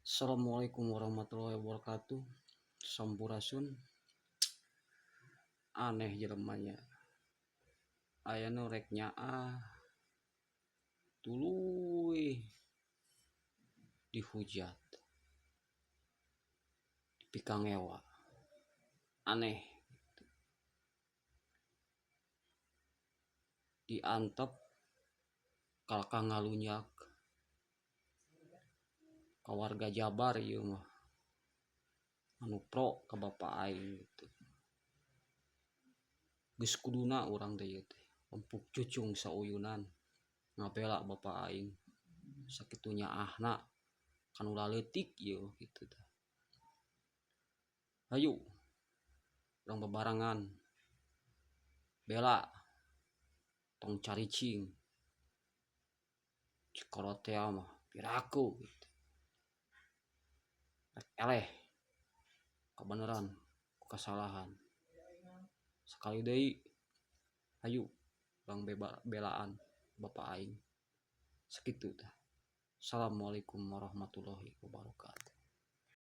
Assalamualaikum warahmatullahi wabarakatuh. Sampurasun. Aneh jelema nya. Aya nu rek nyaah tuluy dihujat, dipikangewa. Aneh diantep kalakah ngalunyak ka warga Jabar ieu mah anu pro ka bapa aing gitu. Geus kuduna urang teh ieu teh empuk cucung sauyunan ngabela bapa aing sakitu nyaahna kanu laleutik ieu kitu tah. Hayu urang babarengan bela tong caricing. Cikorotea mah piraku gitu. Rek eleh kabeneran ku kasalahan. Sakali deui hayu urang belaan bapa aing. Sakitu tah. Assalamualaikum warahmatullahi wabarakatuh.